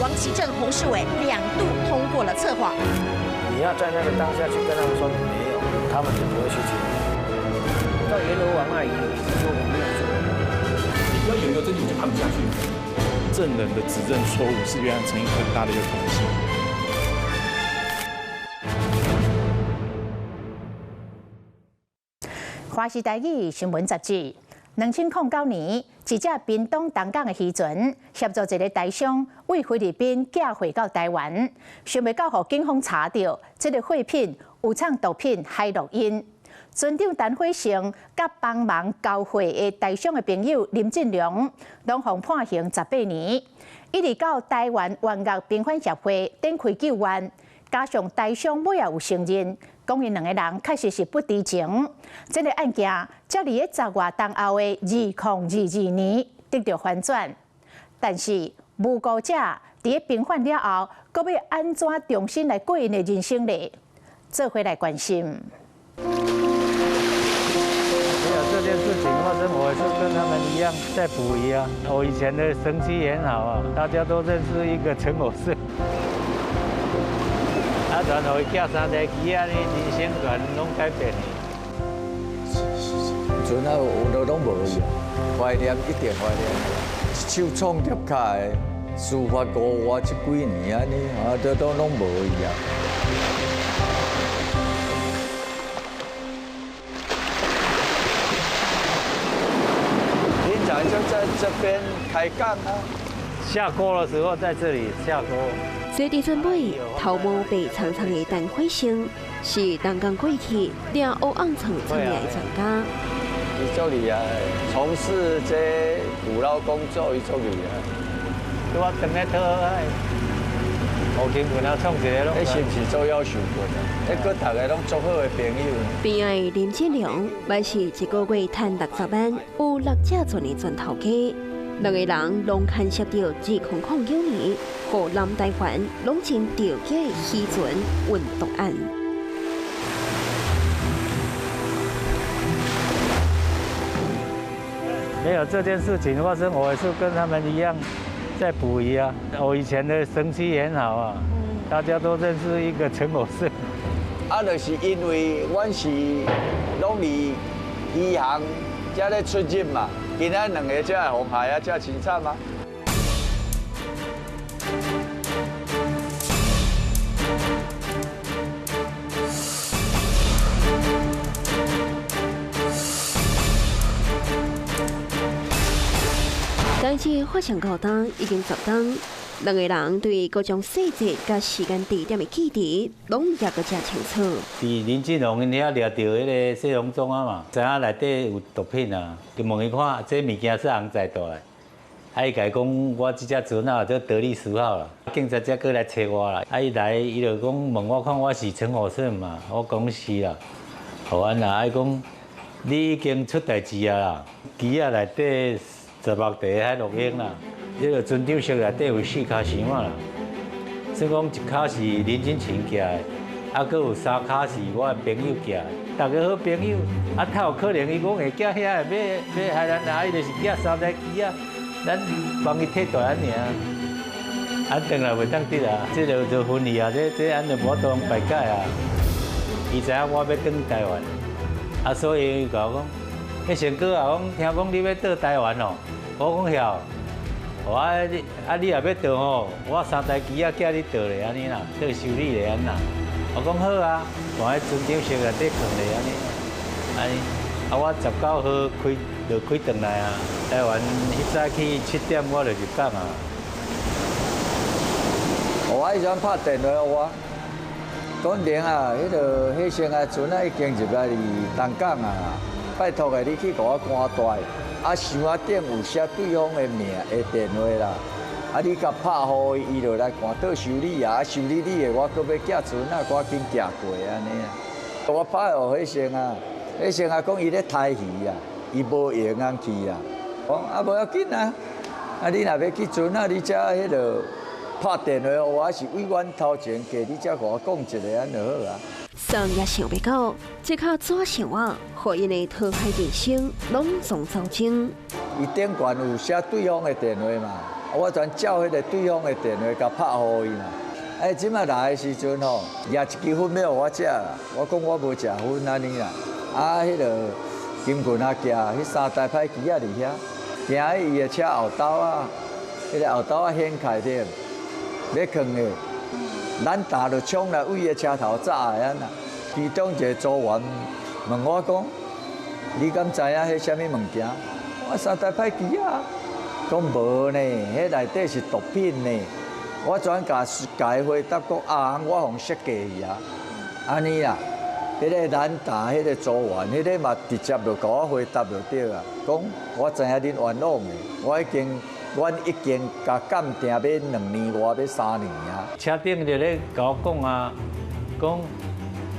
王岐正、洪世伟两度通过了测谎。你要在那个当下去跟他们说你没有，他们就不会去听。到阎罗王那里说我没有做。你不要有没有证据，我就判不下去。证人的指证错误是冤案成立很大的一个可能性。华视台语新闻杂志，2009年，一只屏东东港的渔船协助一个台商为菲律宾寄货到台湾，想袂到予警方查著，这个货品有藏毒品海洛因。船长陈火成佮帮忙交货的台商的朋友林进良，拢予判刑18年。一直到台湾冤狱平反协会展开救援，加上台商尾仔有承认，讲𪜶两个人确实是不知情。这个案件才伫咧10外冬后的2022年得著翻转，但是无辜者伫咧平反了后，阁欲按怎重新来过𪜶的人生呢？做伙来关心。没有这件事情发生，我是跟他们一样在捕鱼啊。我以前的成绩很好啊，大家都认识一个陈某胜。啊，然后伊寄三台机啊，你人生全拢改变。船啊，有都拢无去啊，怀念一定怀念。一手创业卡的，司法五外这几年按呢，啊，都都拢无去啊。平常就在这边开杠啊，下锅的时候在这里下锅。坐伫船尾，头毛白苍苍的陈火生，是东港过去掠乌暗藏产业的专家。伊足厉害，从事这捕捞工作，伊足厉害。我当咧讨爱，胡金文啊，创一个拢。彼是毋是做夭寿棍啊？彼阁逐个拢足好的朋友。边仔的林志良，嘛是一个月赚60万，有六只船的船头家。两个人拢牵涉著2009年，予南台湾拢真著急的渔船运毒案。没有这件事情发生，我也是跟他们一样在捕鱼啊。我以前的成绩很好啊，大家都认识一个陈某胜。啊，就是因为阮是拢伫渔行遮咧出入嘛。今仔两个才会予害啊，才凄惨啊！代志发生到今已经10冬，两个人对各种细节佮时间地点的记忆，拢犹阁真清楚。伫林进龙𪜶遐掠著彼个细龙粽仔嘛，知影内底有毒品啊，就问伊看这物件啥人载倒来，啊，伊共伊讲我这只船仔叫德利斯号啦，警察才过来揣我啦。啊，伊来伊就讲问我看我是陈火胜嘛，我讲是啦。予按啦，啊伊讲你已经出代志啊啦，机仔内底16块海洛因啦，这个船长室内底有四跤箱仔啦，算讲一跤是林金琴寄的，啊，阁有三跤是我的朋友寄的，大家好朋友，啊，较有可能伊讲会寄遐个欲害咱啊，伊就是寄三台机仔，咱帮伊替代按呢尔，啊，转来袂当得啊，这个就分离啊，这按就无法度排解啊。伊知影我欲转台湾，啊，所以伊共我讲，彼成哥啊，讲听讲你欲转台湾哦，我讲晓，哦啊你啊你若欲转吼，我三台机仔寄你转咧按呢啦，转修理咧按啦。我讲好啊，放佇船长室内底囥咧按呢，按呢，啊我19号开就开转来啊，台湾彼早起7点我就入港啊。我彼阵拍电话予我，讲玲啊，彼个彼先啊船仔已经入来伫东港啊，拜托的你去共我看大，啊箱仔顶有写对方的名的电话啦，啊你共拍予伊，伊就来看倒修理啊，啊修理你的，我阁欲寄船仔，赶紧寄过按呢啊。我拍予彼先啊，彼先啊讲伊咧刣鱼啊，伊无闲通去啊。讲啊无要紧啊，啊你若欲去船仔，你才彼个拍电话予我，是为阮头前过，你才共我讲一下按就好啊。总也想袂到，这跤纸箱仔，予𪜶的讨海人生拢总走钟。伊顶悬有写对方的电话嘛？我全照彼个對方的電話共拍予伊啦。哎，這擺來的時陣吼，攑一支粉欲予我食啦，我講我無食薰按呢啦。啊，彼个金棍仔寄，彼三台歹機仔佇遐，行去伊的車後兜啊，彼个後兜仔掀開咧，欲囥的，咱打就衝來對伊的車頭走的按呢。其中一個組員問我講：你敢知影彼啥物物件？我三台歹機仔，講無呢，彼內底是毒品呢。我轉共共伊回答講啊，我予設計去啊，按呢啦。彼个蘭達彼个組員，彼个嘛直接就共我回答就對啊，講我知影恁冤枉的，我已經，阮已經共鑑定欲2年外，欲3年啊。車頂就咧共我講啊，講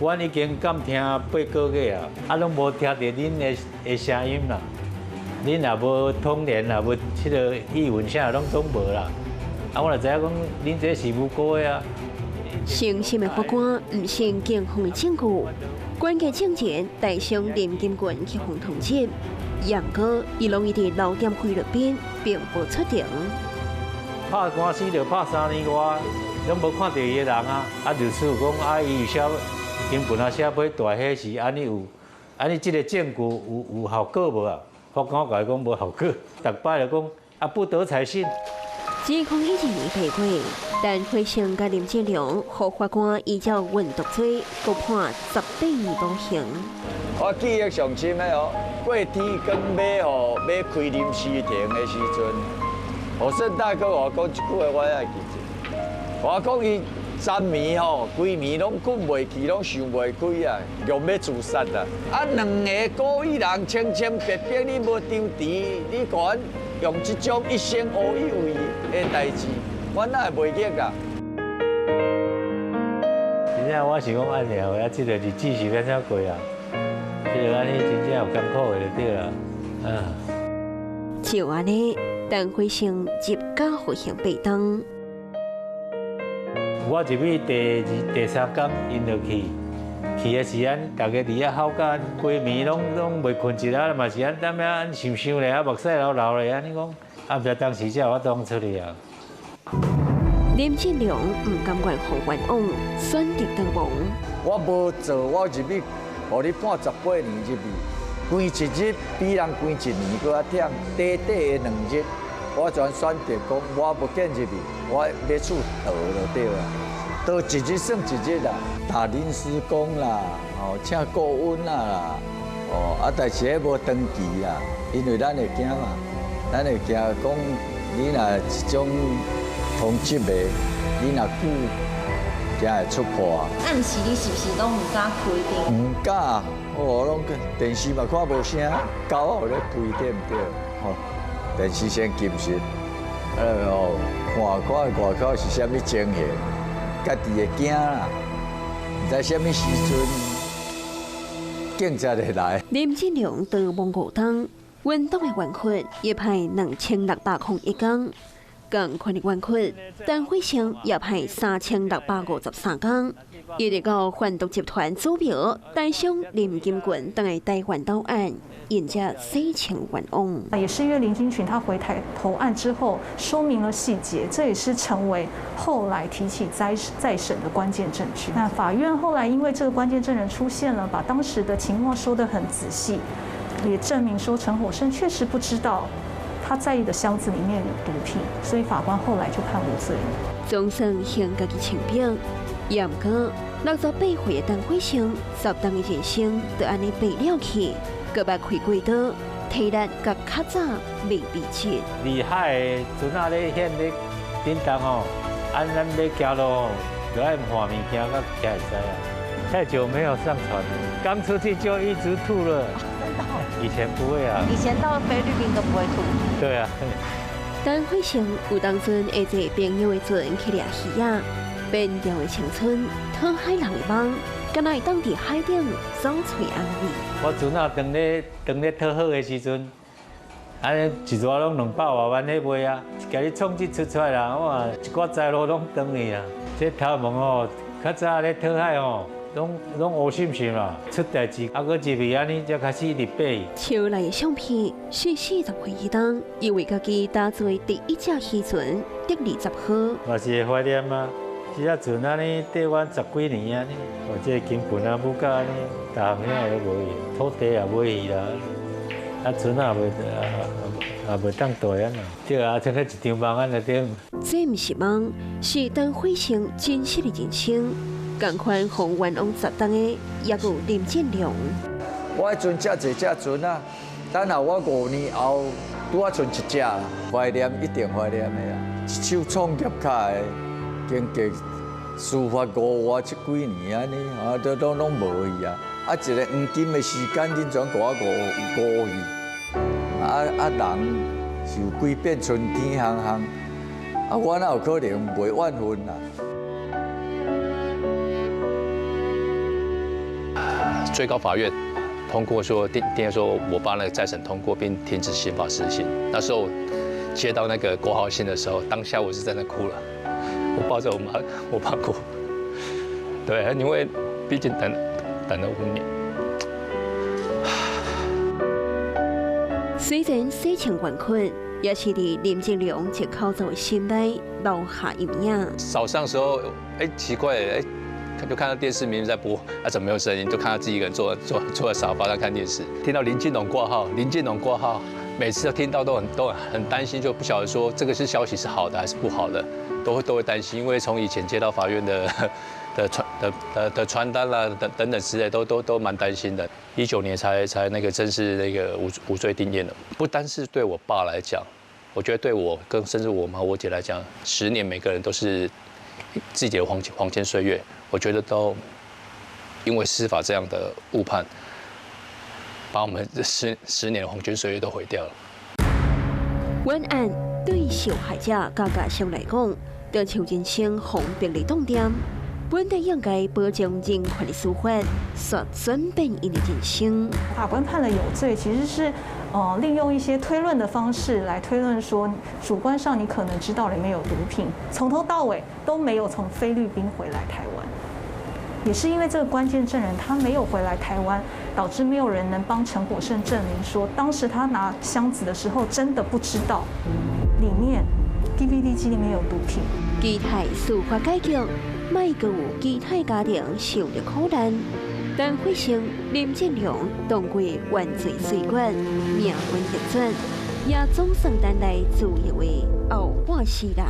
阮已經鑑聽8個月啊，啊攏無聽著恁的聲音啦，恁也無通聯，也無這个語文啥攏總無啦。啊，我就知影講恁這是無辜的啊。誠心的法官毋信警方的證據，關鍵證人台商林金群去予通緝，毋過伊攏一直留踮菲律賓，並無出庭。拍官司就拍3年外，攏無看著伊的人啊！啊，律師有講啊，伊有寫金群啊寫批大彼是按呢有，按呢這个證據有效果無啊？法官共伊講無效果，逐擺就講啊不得採信。2012年八月，陳輝勝佮林進良予法官依照運毒罪，各判18年徒刑。我記憶上深的哦，過天光欲吼欲開臨時庭的時陣，何勝大哥我講一句話，我也會記得。我講伊昨暝吼，規暝攏睏袂去，攏想袂開啊，欲欲自殺啊！啊，兩个故意人清清白白，你無張持，你共阮用這種一生烏以為的代誌，我哪會袂激啊？真正我是講按呢，啊，這个日子是欲按怎過啊？這个按呢真正有艱苦的就對啦，嗯。就按呢，陳輝勝入監服刑八冬。我入去第二、第三工，𪜶就去，去的時間，逐家佇遐吼甲規暝攏攏袂睏一下，嘛是按踮遐想想咧，啊目屎流流咧，按呢講，啊毋知當時才有法度出去啊。林進良毋甘願予冤枉，選擇逃亡。我無做，我入去，予你判18年入去，關一日比人關一年閣較忝，短短的2日，我全選擇講，我無見入去，我欲出逃就對啦。逃一日算一日啦，打臨時工啦，哦，請顧問啦，哦，啊，但是彼無長期啦，因為咱會驚嘛，咱會驚講你若這種通緝的，你若久驚會出破。暗時你是毋是攏毋敢開燈？毋敢，我攏電視嘛看無聲，狗仔有咧吠對毋對？吼，電視先禁食，啊哦，看看外口是啥物情形，家己會驚啦，毋知啥物時陣警察會來。林進良逃亡5冬，運毒的冤屈也判2601工，仝款的冤屈，陳輝勝也判3653工。一直到販毒集團主謀台商林金群轉來台灣投案，𪜶才洗清冤枉。也是因為林金群他回台投案之後，說明了細節，這也是成為後來提起再審的關鍵證據。那法院後來因為這個關鍵證人出現了，把當時的情況說得很仔細，也證明說陳火勝確實不知道他載的箱子裡面有毒品，所以法官後來就判無罪。總算還家己清白。毋過68歲的陳輝勝，10冬的人生就按呢白了去，閣捌開過刀，體力佮較早袂比起。離海的船仔咧舷咧頂動吼，按咱欲行路吼，就愛換物件才行會使啊。太久沒有上船了，剛出去就一直吐了。以前不會啊。以前到菲律賓都不會吐。對啊。陳輝勝有當陣會坐朋友的船去掠魚仔，變調的青春，討海人的夢，敢若會當佇海頂走揣安慰。我船仔當咧討好的時陣，按呢一逝攏200外萬咧賣啊，共你創一出出來啦，哇，一寡財路攏斷去啊。這頭毛吼，較早咧討海吼，攏烏心心啦，出代誌，啊，閣入去按呢，才開始一直爬。車內的相片是40歲彼當，伊為家己打造第一隻漁船德利十號。嘛是會懷念啊，這隻船按呢綴阮十幾年按呢，哦，這個金盆啊母甲按呢，逐項遐都無去，土地也無去啦，啊船也袂也袂當綴啊，對啊，像彼一場夢按呢對。這毋是夢，是陳火生真實的人生。仝款予冤枉10冬的，也有林進龍。我彼陣遮濟隻船啊，等下我5年後拄仔剩一隻啦，懷念一定懷念的啊！一手創業起來，經過司法五外這幾年按呢，啊，都攏無去啊！啊，一个黃金的時間，恁怎予我誤去？啊啊，人是有幾變春天行行，啊，我哪有可能袂怨恨啊？最高法院通過說定說，我爸那個再審通過並停止刑法實行。那時候接到那個掛號信的時候，當下我是真的哭了，我抱着我媽，我爸哭。對，因為畢竟等了5年。雖然洗清冤屈，也是佇林進龍一口罩的心內留下陰影。早上時候，哎，奇怪，哎。就看到電視明明在播，啊，怎麼沒有聲音？就看到自己一個人坐在沙發上看電視，聽到林進龍掛號，林進龍掛號，每次都聽到都很擔心，就不曉得說這個是消息是好的還是不好的，都會擔心，因為從以前接到法院的傳單啦等等之類，都蠻擔心的。19年才那個正式那個無罪定讞了，不單是對我爸來講，我覺得對我跟甚至我媽我姐來講，10年每個人都是自己的黃金歲月。我覺得都因為司法這樣的誤判，把我們這十年的黃金歲月都毀掉了。冤案對受害者佮家屬來講，就像人生紅白的當點，本來應該保障人權的司法，卻轉變𪜶的人生。法官判了有罪，其實是利用一些推論的方式來推論說，主觀上你可能知道裡面有毒品，從頭到尾都沒有從菲律賓回來台灣。也是因為這個關鍵證人他沒有回來台灣，導致沒有人能幫陳火勝證明說，當時他拿箱子的時候真的不知道裡面 DVD 機裡面有毒品。期待司法解決，莫閣有其他家庭受著苦難。陳火生、林進龍當過冤罪罪官，命運逆轉，也總算等來自由的後半世人。